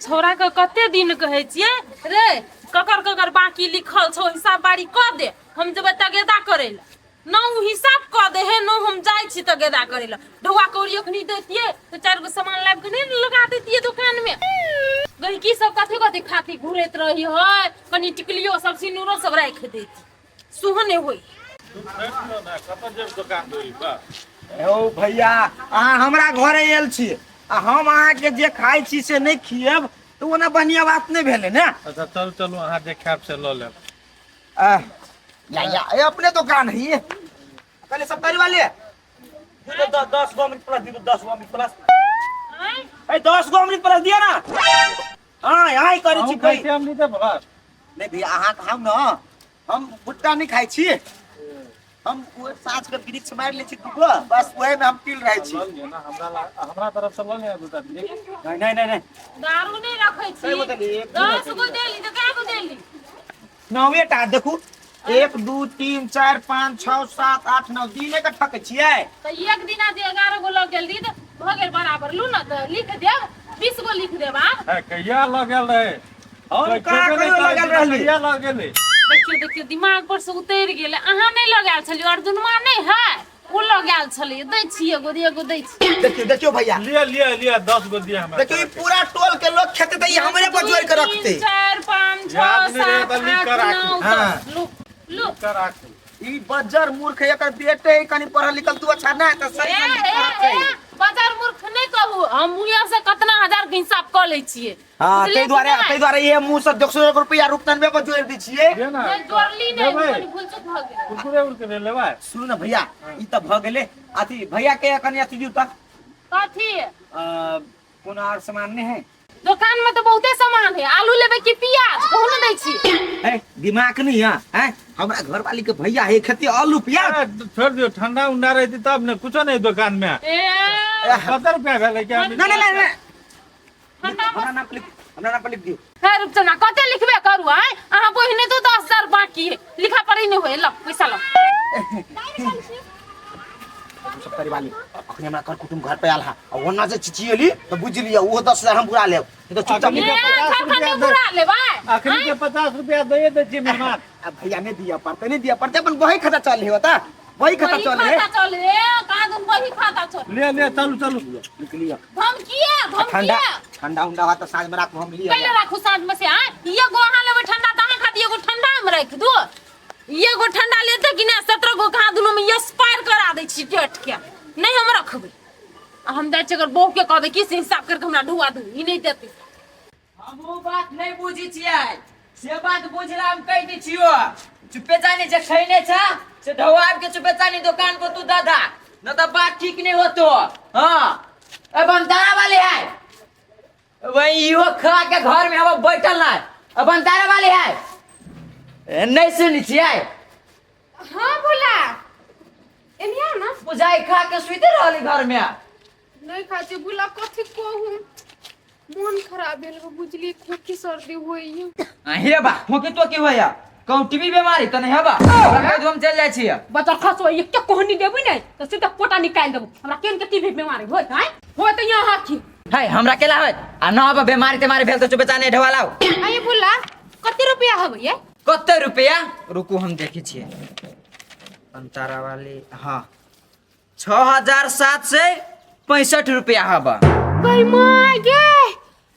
छौड़ा के कते दिन कहै छियै रे, ककर ककर बाकी लिखल छौ हिसाब बारी कऽ दे, हम जेबै तगेदा करै लए। न उ हिसाब कऽ दे हे, न हम जाइ छी तगेदा करै लए। ढौआ कौड़ी अखनी दैतियै तऽ चारि गो सामान लाबि कऽ नहि ने लगा दैतियै दोकानमे। गहिकी सब कथी कथी खाती घुरैत रही है, कनि टिकलियो सब सिनूरो सब राखि दैती, सेहो नहि होइ। यौ भैया, अहाँ हमरा घरे आयल छी आ हम अहाँके जे खाइ छी से नहि खिएब तऽ ओना बढ़िआँ बात नहि भेलै ने। अच्छा चलू चलू, अहाँ जे खायब से लऽ लेब। आह, या या ये अपने दुकान है ये पहले सब वाले 10 गो अमृत प्लस दियो, 10 गो अमृत प्लस। आँय? ए, 10 गो अमृत प्लस दिया ना। हाँ, यहाँ ही करै छी। अहूँ भाई खाइ छी अमृते प्लस? नहीं भैया, अहाँ खाउ न, हम भुट्टा नहीं खाइ छी। हम ओ साँझ के वृक्ष मारि लै छी दूगो, बस वही में हम पील रहै छी। लऽ लिअ ने, हमरा तरफ से लऽ लिअ दूटा वृक्ष। नहीं नहीं नहीं नहीं। दारू नहि रखै छी। कए गो देली? एक, दू, 10 गो देली तऽ कए गो देली? नौवे टा देखू, 1 2 3 4 5 6 7 8 9, दिने के ठकै छियै। तऽ एक दिना जे 11 गो लऽ गेल रही तऽ भऽ गेल बराबर। लू ने तऽ लिख देब, 20 गो लिख देब आब। है, कहिया लऽ गेल रहे? हम कहाँ खेबे नहि कहियो करै लगल छी तऽ रहली। कहिया लऽ गेलै? देखियौ देखियौ, दिमाग पर से उतरि गेलै। अहाँ नहि लगायल छलियै, अर्जुनमा नहि है, ओ लगायल छलै। दै छी एगो, एगो दै छी। देखियौ देखियौ भैया। लिअ लिअ लिअ, 10 गो दिअ हमरा। देखियौ, ई पूरा टोल के लोग खेतै तऽ ई हमरे पर जोड़ के दू, रखतै। तीन, चारि, पाँच, छओ, याद नहि रहै सात, तऽ लिख आठ, कऽ राखू। नौ, हाँ। 10। लू लू। कर राखू। ई बज्जर मूर्ख है, एकर बेटे है कनि पढ़ल लिखल तू अच्छा नहि तऽ ए सही ए ए, बजार मूर्ख नहि कहू। हम मुँहे से कतना हजार के हिसाब कऽ लै छियै। हां, बुझलियै ताहि कि दुआरे नहि? ताहि दुआरे ये मुंह से 100 रुपया रुपतनबे पर जोड़ दै छियै। दिअ ने। नहि जोड़ली नहि। लेबै? कनि भूल चूक भऽ गेल। कुरकुरे उरकुरे लेबै? सुनू ने भैया, ई तऽ भऽ गेलै अथी। भैया के कनि अथी दियौ तऽ। कथी? कोनो आर सामान नहि है? दोकान में तो बहुते सामान है। आलू लेबै कि प्याज, कहू ने, दै छी। है दिमाग नहीं है हैं? हमरा घरवाली के भैया है खेती आलू प्याज। अरे, छोड़ दियौ, ठंडा उंडा रहती तब ने। कुछो नहीं दुकान में। ए। कते रुपया भेलै कि नहीं नहीं नहीं नहीं। ठंडा। हमरा नाम पर लिख, हमरा नाम पर लिख दियौ। हे रूपचना, कते लिखबे करू आय? अहाँ बहिने तो 10,000 बाकी है, लिखा पढ़ी नहीं होए। लो पैसा लो। सत्तरी वाली अखनी हमरा कर कुटुम घर पे आयल हा आ ओना जे चिचियली तऽ बुझि लिअ ओहो 10,000 हम बुरा लेब, नहीं तऽ चुपचाप ए, अखनी के 50 खरखनी रुपया दे। बुरा लेबै? अखनी के 50 रुपया दे दै छी मेहमान। आ भैया नहीं दिया पड़ते, नहीं दिया पड़ते, अपन वही खाता चल हे, बता, वही खाता वही चल हे। खाता चल हे, कहाँ तुम वही खाता चल। ले ले, चलू चलू। लिख लिअ। हम किए हम ठंडा किए ठंडा उंडा हुआ तऽ साँझ में रात में हम लिअ। पहिले राखू साँझ में से। आय एगो अहाँ लेबै ठंडा तऽ अहाँ खाती, एगो ठंडा हम राखि दू। एगो ठंडा लेते कि नहि? 17 गो कहाँ दुनू में एक्सपायर करा दै छी डेट के। नहीं हम रखबै आ हम जाइ छी अगर बहू के कहबै कि से हिसाब करके हमरा ढुआ दू, ई नहि देतै। हम उ बात नहि बुझै छियै, से बात बुझला हम कहि दै छियो। चुपे चानी जे खैने छ से ढौआब के चुपे चानी दुकान पर तू दादा, न तऽ बात ठीक नहीं होतो। हाँ, ए बनतारा वाले है, वही इहो खा के घर में अब बैठल ना। ए बनतारा वाले है, ए, नहीं सुनै छियै? हाँ भोला, एनिया ना। बुझाइ खा के सुते रहली घर में। नहीं खाइ छी भोला, कथी कहू, मोन खराब भेल हो, बुझली, खोखी सर्दी होइए। हे बा, खोखी तो की होया? कहूँ टीबी बीमारी तऽ नहीं हेबा? हमरा कहि दू, हम चलि जाइ छियै। बच्चा खसो, एक के कोहनी देबी नै तऽ सीधा कोटा निकालि देबू। हमरा केन के टीबी बीमारी होत? आँय, होत यहाँ की? है, हमरा केला होत? आ न अब बीमारी तेमारी भेल तऽ चुपे चाने ढेवा लाउ। आइए भोला, कते रुपया हबै ये? कते रुपया? रुकू, हम देखै छियै। अंतारा वाली, हाँ, 6765 रुपया हबा। गई माय गे,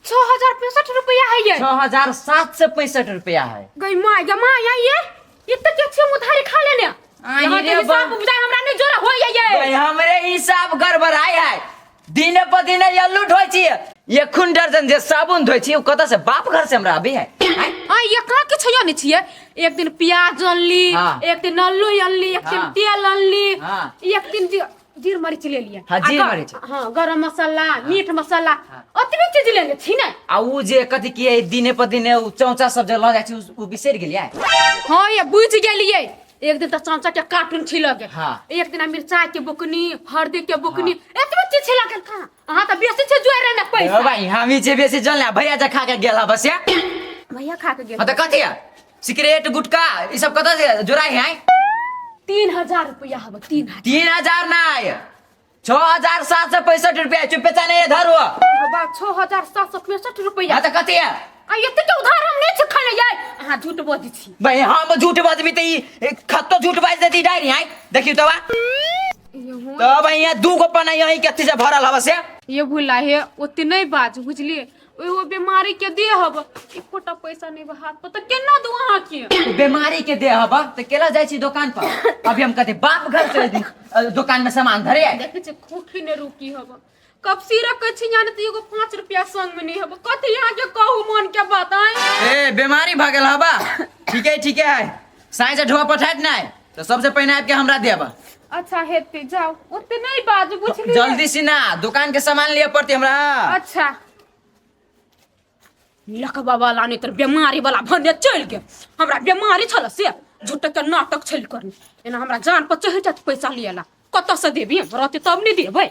6065 रुपया है ये? 6765 रुपया है। गई माय गे माय, ये इतना के छे उधारी खा लेने। आहि यहाँ के रे बा। हिसाब बुझाय हमरा नहीं जोड़ा होय ये। भाई, हमरे हिसाब गड़बड़ाय है। दिने पर दिने यल्लू ढोइ छियै। ये खून दर्जन जे साबुन धोइ छी, ओ कतऽ से? बाप घर से हमरा अबै है? आ ये कहाँ किछु नहीं छियै। एक दिन प्याज अनली, एक दिन आलू अनली, एक दिन तेल अनली, एक दिन जीर मरीच ले लिए। हाँ, जीर आ मरीच। हाँ, गरम मसाला, मीट मसाला, ओतबे चीज लेने छी ने। आ उ जे कथी की दिने पर दिने उ चौचा सब जे लऽ जाइ छै, उ बिसरि गेलियै? हाँ ये बुझ गेलियै। एक दिन तऽ चमचा के कार्टून छिलक गेल, एक दिन मिरचाई के बुकनी, हल्दी के बुकनी, एतबे चीज छिलक गेल। कहाँ अहाँ तऽ बेसी छै जोड़ रहे ने पैसा। ओ भाई, हम ही जे बेसी जल भैया जे खा के गेल बस या। भैया खा के गेल? हाँ, तऽ कथी है? सिगरेट गुटखा ई सब कतऽ से जोड़ाई है? 3000 रुपया हब, 3000। 3000 नहि। 6765 रुपया। चुपे चाने ये धरो। बाबा, 6765 रुपया। हाँ, तऽ कते है? आ एते के उधार हम नहि छै खाने जाय, अहाँ झूठ बजै छी। भाई, हम झूठ बजबी तऽ ई खत्तो झूठ बाजि देती डायरी। आइ देखियौ तऽ बा तऽ भाई, यहाँ 2 गो पन्ना यहीं के अथी से भरल हवा से। ये भुला हे, ओते नहि बाज, बुझलिए? ओहो बीमारी के दे हब, एकोटा पैसा नहि बा हाथ पर, तऽ केना दू अहाँके? बीमारी के दे हबा तऽ केला जाइ छी दोकान पर? अभी हम कथी बाप घर से दोकान में सामान धरे आइ? देखै छी, खोखी नहि रुकी हब, कब सिरक के छी जाने तऽ एगो 5 रुपया संग में नहीं हब। कथी अहाँके कहू मन के बात आय? ए, बीमारी भऽ गेल हबा। ठीके ठीके है, साँझ से ढोआ पठायत नहि तऽ सबसे पहिने आबि के हमरा देब। अच्छा हेतै, जाउ, ओते नहि बाजू, बुझलिए? जल्दी से ना, दुकान के सामान लिए पड़ती हमरा। अच्छा, लकबा वाला नहि तर बेमारी वाला भने चलि गेल। हमरा बेमारी छल से झूठ के नाटक छल करने। एना हमरा जान पर चढ़ि जात। पैसा लियला कतऽ से देबी? हम रहते तब नहि देबै।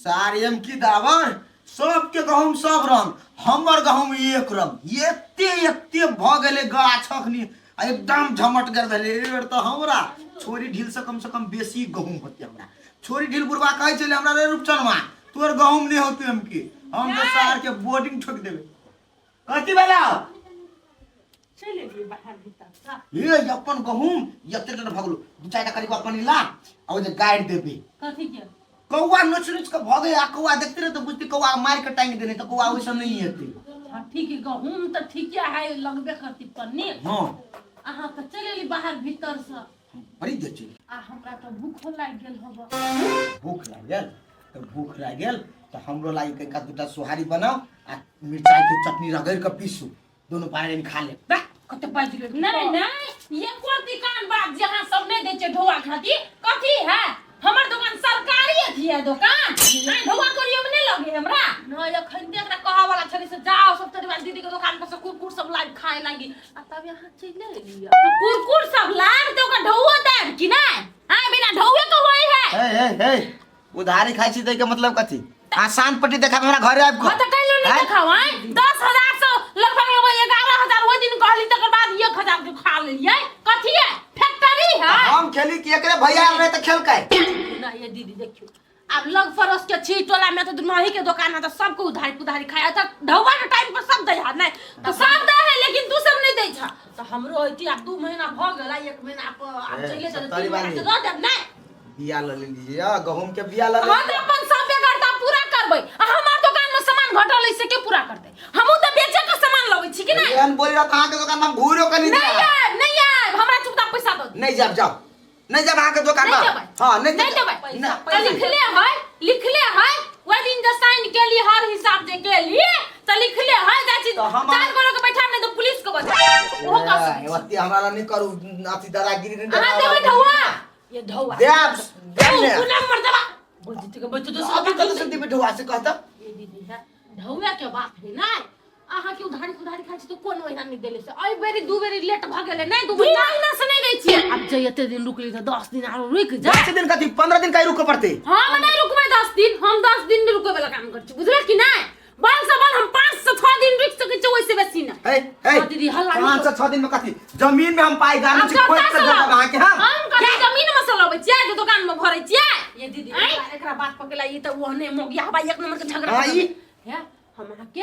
सार एम की दावर, सबके गहूम सब रंग, हमर गहूम एक रंग। एते एते भऽ गेलै गाछ अखनी आ एकदम झमटगर भेलै। एहि बेर तऽ हमरा छोरी ढील से कम से कम बेसी गहूम होतै। हमरा छोरी ढील बुढ़बा कहै छलै हमरा, रे रूपचनमा, तोर गहूम नहि होतै। हम की, हम तऽ सार के बोर्डिंग ठोकि देबै। कथी भेलौ? चलि एलियै बाहर भीतर सँ। हे, अपन गहूम एते टा भऽ गेलो, दू चारि टा करीब अपन ला आ ओ जे गाड़ि देबै। कथी के? कौआ नोच नोच के भऽ गई आ कौआ देखते रहे तऽ बुझती कौआ मारि के टांगि देने, तऽ कौआ ओहिसँ नहि एतै। हाँ ठीक है, गहूम तऽ ठीके है, लगबे करती पन्नी। हँ। अहाँ तऽ चलि एली बाहर भीतर सँ। बड़ी देर चलि। आ हमरा तऽ भूखो लागि गेल हब। भूख लागि गेल तऽ भूख लागि गेल तऽ हमरो लागि कनिका दूटा सोहारी बनाउ आ मिरचाई के चटनी रगड़ि के पीसू, दोनों पानि खा लेब। वाह, कते बाजि गेल। नहीं नहीं, ये कोन दुकान बात जे अहाँ सब नहीं दै छियै ढौआ खातिर? कथी है हमर दुकान? सरकारी अथी है दुकान नहीं, ढौआ करियो में नहीं लगे हमरा। नहीं, अखन देख ना, कहा वाला छली से जाओ सब तरी दीदी के दुकान पर से कुरकुर सब लाइव खाए लागी आ तब यहाँ चलि एलियै। तो कुरकुर सब लाइव तो ओकर ढौआ देब कि नहीं? आय, बिना ढौए के होई है? हे हे हे, उधारी खाइ छी दै के मतलब कथी? आसान पट्टी देखा हमरा घरे आबि हाँ कऽ तऽ कैलो नहीं हैं? देखाओ। आय, 10,000 से लगभग लगभग 11,000 ओहि दिन कहली, तकर बाद 1,000 के खा लेलियै। कथी है, फैक्ट्री है? हम खेली कि एकरे भैया आयल रहे तऽ खेलकै। ना ये दीदी, देखियो, आब लग पड़ोस के छी, टोला में तो माही के दुकान है, तो सबके उधारी पुधारी खाए तऽ ढौआ के टाइम पर सब दै है। नहीं तो सब दै है, लेकिन तू सब नहीं दै छ। तऽ हमरो होती, आब 2 महीना भऽ गेल, एक महीना पर आब ए, चले चले सत्तरी 3 महीना वाली। के दऽ देब नहीं? बिया लऽ लेलियै, गहूम के बिया लऽ हाँ लेलियै। तऽ अपन सब बेगरता पूरा करबै आ हमार दुकान में सामान घटल है से के पूरा करतै? हमहूँ तऽ बेचे के सामान लबै छी कि नहीं? एहन बोली रहा अहाँके दुकान में हम घूरो के नहीं नहीं जायब। आयब, नहीं आयब, हमरा चुपचाप पैसा दऽ दिअ। नहीं जाब, जाओ, नहीं जाब अहाँके दुकान नहीं में। देबै। हाँ, नहीं। नहीं देबै। नहीं। तऽ लिखले है, लिखले है, ओहि दिन जे साइन केली, हर हिसाब जे केली तऽ लिखले है। जाइ छी। तऽ हम- चारि गोरे के बैठा, नहीं तऽ पुलिस के बजा ओहो कह ए, सकै छी। ओते हमरा लग नहीं करू अथी दादागिरी नहीं। अहाँ देबै ढौआ, ये ढौआ देब, देब ने। तू नंबर देबा, बोल जीते के बच्चो दोसर। अभी कतऽ से देबै ढौआ से कहता? ये दीदी है, ढौआ के बात है ना, अहाँ के उधारी उधारी खाइ छी तऽ कोन महीना नहि देले से एहि बेरी 2 बेरी लेट भऽ गेलै। नहि, 2 महीना से नहि दै छियै। आब जे एते दिन रुकली तऽ 10 दिन आरो रुकि जा। 10 दिन कथी, 15 दिन काहे रुकऽ पड़तै? हम नहि रुकबै 10 दिन, हम 10 दिन नहि रुकै वाला काम करै छी, बुझले कि नहि? बल से बल हम 5 से 6 दिन रुकि सकै छी, ओहिसे बेसी नहि। हे हे। हाँ, दीदी, हल्ला नहीं 5 से 6 दिन में कथी जमीन में हम पाई गाड़ी आब छी खोद कतऽ के से देब लाउ? अहाँके हम? हम कथी जमीन में से लबै छियै जे दुकान में भरै छियै? ये दीदी, आँय? एकरा बात पकड़ला, ई तऽ ओहने मोगिया हवा, एक नंबर के झगड़ा हाँ, ई? है। हम अहाँके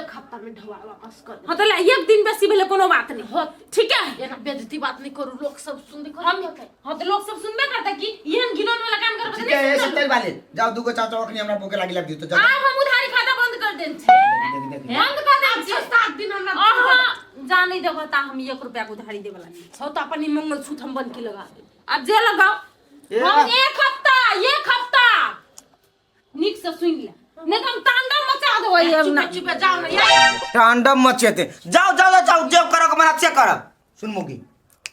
एक हफ्ता में ढौआ वापस कर देब। हाँ तऽ ले, एक दिन बेसी भेलै कोनो बात नहि। होत। ठीक है। एना बेइज्जती बात नहीं करू, लोक सब सुनबे हम करत। हाँ तऽ लोक सब सुनबे करतै कि एहन घिनौन वाला काम करबै तऽ ठीक है। नहि ए, सुनतै सत्तर लोक? वाले जाओ, दूगो चाव चाव अखनी हमरा भूखे लागि लाग दियो तो जाओ। आब हम उधारी खाता बंद कर देन छी। देख, देख। बंद कर देन छी। 7 दिन हमरा अहाँ जा नहीं देबह ता हम 1 रुपया के उधारी देबे वाला नहीं। छौ तऽ अपन ई मंगलसूत्र हम बनकी लगा देब। आब जे लगाओ। ए, हम एक हफ्ता, एक हफ्ता नीक से सुनि ले, नहीं तऽ हम तांडव मचा देबै। चुपे चुपे जाओ ना यार। तांडव मचेते, जाओ जाओ जाओ जाओ, जे करो के मना से करब। सुन मुगी,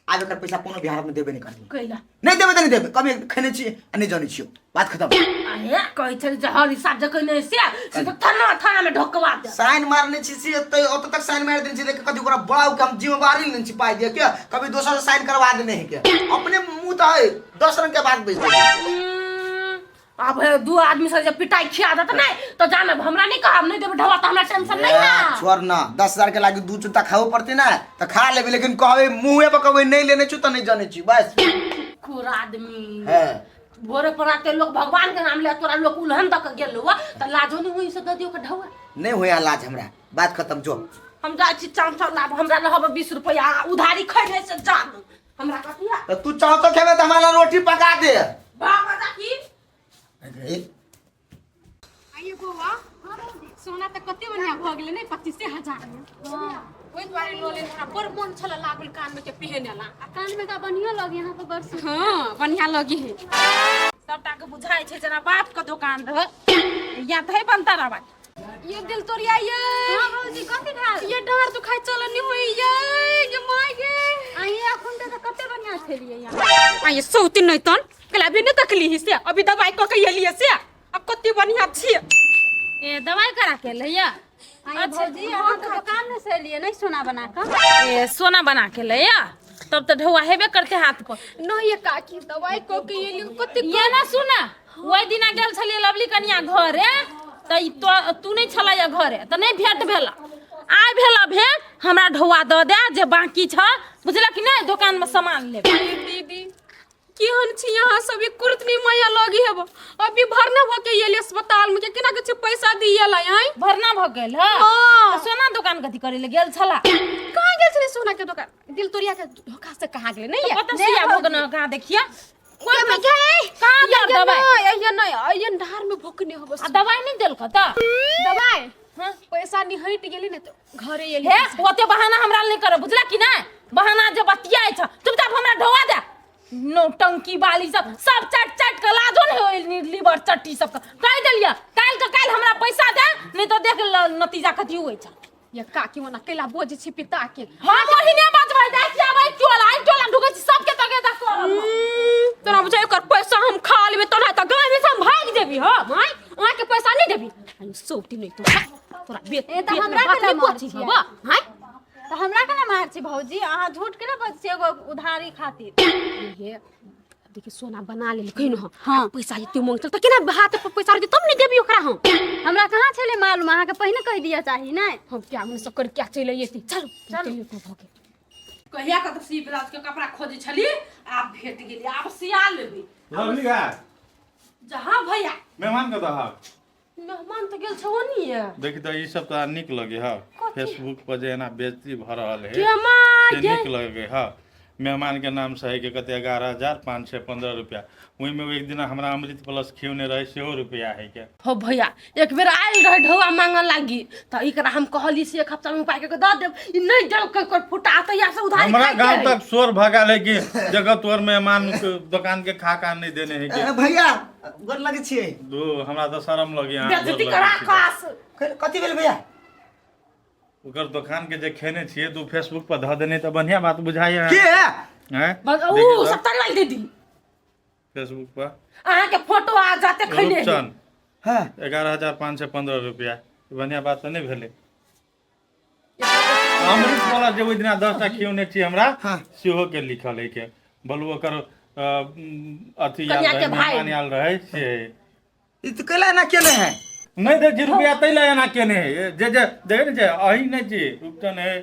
आब एकर पैसा कोनो भी हालत में देबे नहीं करबी। कैला? नहीं देबे तऽ नहीं देबे, कभी खेने छी आ नहीं जानै छियौ, बात खत्म। अरे कहै छलै जे हर हिसाब जे कहने से से तऽ थाना थाना में ढकवा दे। साइन मारने छी से तऽ ओतऽ तक साइन मारि देने छी। देख कथी ओकरा बड़ा के हम जिम्मेवारी लेने छी पाइ दे के, कभी दोसर से साइन करवा देने है के अपने मुंह तऽ है 10 रंग के बात बेच देबै। आब हे दू आदमी से जब पिटाई खिया देत नहीं तो जानब, हमरा नहीं कहब, नहीं देबै ढवा तऽ हमरा टेंशन नहीं ना। छोड़ ना, 10,000 के लागी दू चुत्ता खाओ पड़ते ना तऽ खा लेबे, लेकिन कहबे मुँहे पर कहबे नहीं लेने छु तऽ नहीं जाने छी बस। कुर आदमी। है। भोरे पर आते लोग भगवान के नाम ले तोरा लोग उल्हन दक गेल हुआ त लाजो नहीं होई से दे दियो के ढौआ। नहीं होया लाज हमरा, बात खत्म जो। हम जाइ छी चाँद चाँद लाभ हमरा रहब 20 रुपया उधारी खैने से जान हमरा कथिया। तो तू चाहो तो खेबे त हमारा रोटी पका दे। बाबा जाकी अरे आइए बौआ, सोना तऽ कते बढ़िया भऽ गेलै ने 25,000 में। ओहि दुआरे लऽ लेलहुँ, हमरा बड़ मोन छल लागल कान में के पहिने ला। आ कान में का बढ़िया लगे यहाँ पर बड़ सुंदर। हाँ बढ़िया लगी है। सबटा के बुझाइ छै जेना बाप के दुकान रहे या तऽ बनता रहा। ये दिल तोड़िया ये। हाँ भौजी कथी भेल? ये डाँर दुखाइ चल नहीं होई ये, ये my गे। आइए अखन तऽ कते बढ़िया छलियै यहाँ। आ ये सौती नहीं तन कल अभी नहीं तकली ही से, अभी दवाई कऽ के एलियै से, अब कते बढ़िया छियै। ए दवाई करा के लैया। आइए भौजी अहाँ तऽ दुकान में से एलियै नहीं सोना बना कऽ? ए सोना बना के लैया तब तऽ ढौआ हेबे करते हाथ पर। नहीं ये काकी दवाई कऽ के एलियै कते। ये ना सुना ओहि दिना गेल छलियै लवली कनिया घरे तऽ ई तो तू नहीं छलैया घरे तऽ नहीं भेंट भेल। आइ भेल भेंट, हमरा ढौआ दऽ दे जे बाकी छ बुझलक कि नहीं, दोकान में सामान लेबै। दीदी केहन छी अहाँ सब, एक कुर्त नहीं माया लगी हेब। अभी भरना भऽ के एलियै अस्पताल में के केना के छै पैसा दिए ला आइ? भरना भऽ गेल ह? हाँ। तऽ सोना दोकान कथी करे ले गेल छला? कहाँ गेल छलै सोना के दोकान? दिल तोड़िया के धोखा से कहाँ गेलै नहीं? कतऽ सुइया भोगना कहाँ देखिया? कोई में गए? कहाँ दर दवाई? नहीं, नहीं, ये नहर में भोकने हो बस। आ दवाई नहीं देलको तऽ? दवाई? हाँ। पैसा निहट गेली ने तो घरे एली। हे ओते बहाना हमरा नहीं करब बुझला कि नहीं? बहाना जे बतियाइ छ चुपचाप हमरा ढोआ दे। नौटंकी वाली सब सब चट चट के लाजो नहीं होई लीवर चट्टी सब के कहि देलियै काल्हि के काल्हि हमरा पैसा दे नहीं तो देख ल नतीजा कथी होइ छ। ये काकी ओना कैला बोझ छी पिता के। हम ओहिने बजबै जाइ छी आबै टोला आई टोला ढुकै छी सबके तके दस करब। तोरा बुझाइ ओकर पैसा हम खा लेबै तोरा तऽ गाँव में से हम भागि जेबी। हम आँय अहाँ के पैसा नहीं देबी। अरे सौती नहीं तो तोरा बेट ए, तऽ पेट में हमरा बात केना नहीं मारै पहुँची छियै? हबा, आँय? तऽ हमरा केना मार छी भौजी? अहाँ झूठ केना बजै छी एगो उधारी खातिर? हे देखी सोना बना लेलकै न। हाँ। पैसा एते मांगतै तऽ केना हाथ पर पैसा रहतै तब ने देबी ओकरा हम। हमरा कहाँ छलै मालूम, अहाँके पहिने कहि दिअ चाही ने। हम क्या मन सब कर क्या चलि अयती। चलू चलू भऽ गेल। कहिया के तऽ सी ब्लाउज के कपड़ा खोजै छली आब भेट गेली, आब सिया लेबै। लवली गा जहाँ भैया मेहमान कतऽ हक? मेहमान तऽ गेल छौ ओनिये। देखी तऽ ई सब तऽ नीक लगे ह, फेसबुक पर जे एना बेइज्जती भऽ रहल है के माय से गे। नीक लगे ह। मेहमान के नाम से है के कते 11,515 रुपया, ओहिमे एक दिना हमरा अमृत प्लस खियौने रहे सेहो रुपया है के। हो भैया एक बेर आयल रहे ढौआ मांगऽ लागी तऽ एकरा हम कहली से एक हफ्ता में उपाय के दऽ देब, ई नहीं देलकै एकर फुटा तऽ या से उधारी हमरा खाइ के गांव है। तक शोर भगा ले कि जगह तोर मेहमान के दुकान के खा का नहीं देने है के। ए, भैया गोर लगे छियै। दू हमरा तऽ शरम लगे अहाँ गोर बेइज्जती लगै करा छी। कास। कथी भेल भैया? ओकर दुकान के जे खेने छियै तू फेसबुक पर धऽ देने तऽ बढ़िया बात बुझाइया। के हैं? बस देखियौ ऊ तऽ, सब तरी वाली दीदी फेसबुक पर अहाँ के फोटो आ जाते खैले है। रूपचंद हाँ 11,515 रुपया, बढ़िया बात तऽ नहि भेलै। अमृत वाला जे ओहि दिना 10 टा खियौने छी हमरा हाँ। सेहो के लिखल है के बोलू ओकर अथी आयल कनिया के रहै, भाई। मेहमान आयल रहै से। ई तऽ कैला एना केने है? नहि दै छी रुपया तै लए एना केने है। जे जे देखै ने छै अही नहि छी रूपचंद है,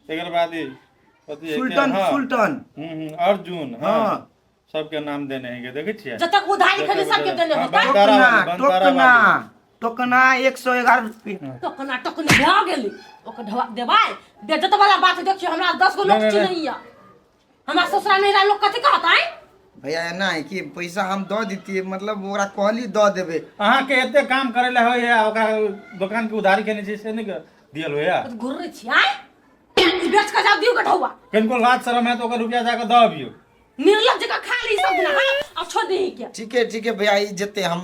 तकर बाद ई कथी है के, सुल्टन हाँ। सुल्टन अर्जुन हाँ हाँ। सबके नाम देने है के देखै छियै जतक उधारी खैले सबके देने हाँ, होता। बनतारा टोकना वाली, बनतारा टोकना वाली। टोकना 111 रुपया। टोकना टोकनी भऽ गेली ओकर ढवा देबै बेइज्जत वाला बात। देखियौ हमरा 10 गो लोक नहीं, नहीं, चिन्हैया, हमरा ससुरा नैहरा लोक कथी कहतै? भैया एना है कि पैसा हम दऽ दितियै, मतलब ओकरा कहली दऽ देबै। अहाँके एते काम करै लए होइया ओकरा दोकान के उधारी केने छी से नहि दियल होइया? घुर्रै छी आँय, ई बेच कऽ जाउ दियौ के ढौआ। कनिको लाज शरम है तऽ ओकर रुपया जाकऽ दऽ अबियौ। निर्लज्ज जकाँ खा ली सब दिना। हाँ अब छोड़ दही के। ठीक है ठीक है भैया, ई जेतै हम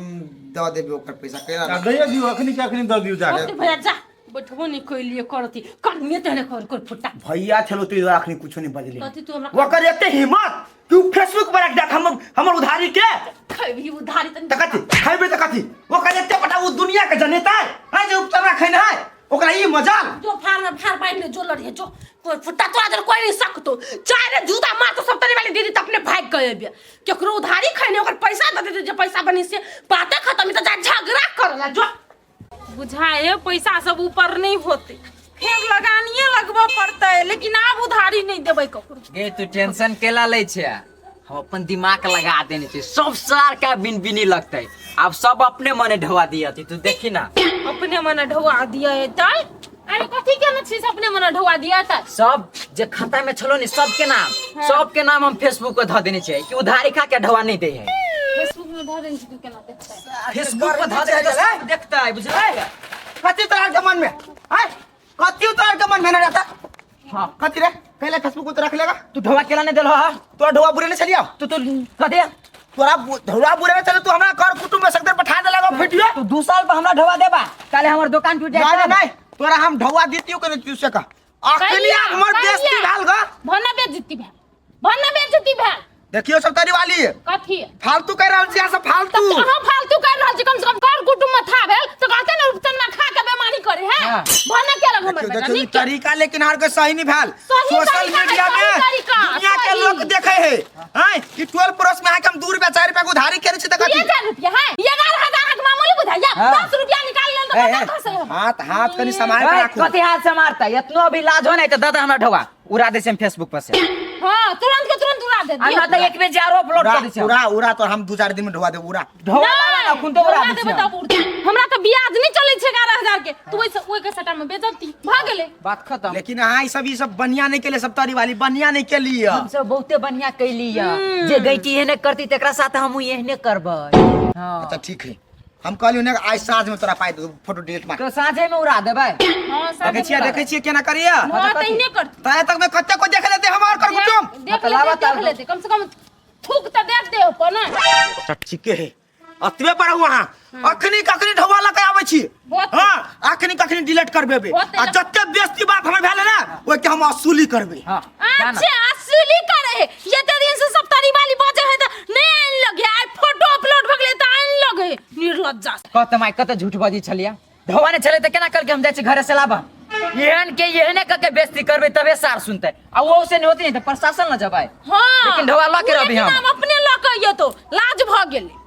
दऽ देबै ओकर पैसा कैला। आ दैयो दियौ अखनी के अखनी दऽ दियौ जाकऽ। ओते भैया जा बैठबो नहीं कैलिए करती करनिए तेहने कर कर फुट्टा। भैया छलो तू अखनी कुछो नहीं बजले। कथी तू हमरा ओकर एते हिम्मत कि उ फेसबुक पर देख हम हमर उधारी के खैबही उधारी तनी त कथी खैबे त कथी ओकर एते पटा उ दुनिया के जनेता है जे उपचरा खैने है ओकरा ई मजाल। जो फार में फार बांध ले जो लड़िए जो कोई फुट्टा तोरा जर कोई नहीं सकतो चाहे जूता मार तो सब तने वाली दीदी त अपने भाग गए बे केकरो उधारी खैने ओकर पैसा दे दे जे पैसा बनी से बाते खत्म त जा झगड़ा करला जो बुझाए पैसा सब ऊपर नहीं होते फेर लगानिए लगबऽ पड़तै, लेकिन आब उधारी नहीं देबै ककरो। गे तू टेंशन केला लै छै? हम अपन दिमाग लगा देने छी, सब सार का बिन बिनी लगते। आब सब अपने मने ढवा दिया तू देखी ना। अपने मने ढवा दिया एतै। अरे कथी केने छी से अपने मने ढवा दिया एतै? सब जे खाता में छलो ने सबके नाम, सबके नाम हम फेसबुक पर धऽ देने छियै कि उधारी खा के ढवा नहीं दे है। फेसबुक में धऽ देने छी, तू केना देखतै? फेसबुक पर धऽ देने सब देखतै, बुझलै? कथी तोरा के मन में आय, कथी तोरा के मन में ना रहता? हाँ। कथी रे पहले फेसबुक पर रख लेगा? तू ढवा केला नहीं देलहो हा? तोरा ढोआ बुरे नहीं चलिया। तू तो कह दे। तोरा ढोआ बुरे नहीं चले, तू हमरा कर कुटुंब में सकदर पठा देला वीडियो। तू 2 साल पर हमरा ढवा देबा, काले हमर दुकान टूट जाए। नहीं नहीं, तोरा हम ढोआ देतियो के नहीं से का अखनी हमर बेइज्जती भेल ग। भन्ना बेइज्जती भेल, भन्ना बेइज्जती भेल। देखियो सब तारी वाली कथी फालतू कह रहल छी, सब फालतू। अहाँ फालतू कह रहल छी, कम से कम कर कुटुंब में था भेल तो कहते ने उपचन में खा के बेमारी करे है। भन्ना के लग हमर बेटा देखियो तरीका, लेकिन हार के सही नहीं भेल। सोशल मीडिया में दुनिया के लोग देखे है हैं कि 12 पड़ोस में आके हम 2 रुपया 4 रुपया के उधारी करे छी त कथी 1000 रुपया है, 11000 के मामूली बुझाइया, 10 रुपया निकाल लेल त कत खसे हम। हाथ हाथ कनी संभाल के राखू। कथी हाथ से मारता, इतनो अभी लाज हो नहीं त दादा हमरा ढवा उड़ा दे फेसबुक पर से। हां, तुरंत के तुरंत उड़ा दे। आ ना त एक बेर आरो अपलोड कर दे। उड़ा उड़ा तो हम 2-4 दिन में ढोवा दे। उड़ा ढोवा ना खुन तो उड़ा दे। हमरा त ब्याज नहीं चलै छै 11000 के, तू ओइ ओइ के सटा में बेजती भ गेलै, बात खत्म। लेकिन अहाँ ई सब बढ़िया नहीं केले, सब तारी वाली बढ़िया नहीं केली। हम सब बहुते बढ़िया कैली, जे गैती एहने करती तेकरा साथ हम एहने करबै। हां अच्छा ठीक है, हम कहलियो ने आज साँझ में तोरा पाइ दे, फोटो डिलीट मार। तो साँझे में उड़ा देबै। हां साँझे देखै छियै, देखै छियै केना करिया। हां त इने करती ताय तक में कते को देख लेते हमार कर कुटुम। देख लेते, देख लेते, कम से कम थूक त देख दे अपन। अच्छा ठीक है, अतबे पर हूं अहाँ अखनी कखनी ढोवा लके आबै छी। हां अखनी कखनी डिलीट करबेबे आ जते बेइज्जती बात हमर भेल ना ओइ के हम वसूली करबे। हां अच्छा वसूली करे, एते दिन से सब तारी वाली बजे है त नहीं आइन लगे, आइ फोटो अपलोड भ गेलै त आइन लगे निर्लज्जा। कत my कत झूठ बजी छलिया, ढोवा ने छले त केना करके हम जाइ छी घरे से लाबा। एहन के एहने क के बेइज्जती करबे तबे सार सुनते, आ वो से नहीं होती नहीं त प्रशासन न जबाय। हां लेकिन ढोवा ल के रहबी हम। अपने ल के ये तो लाज भ गेलै।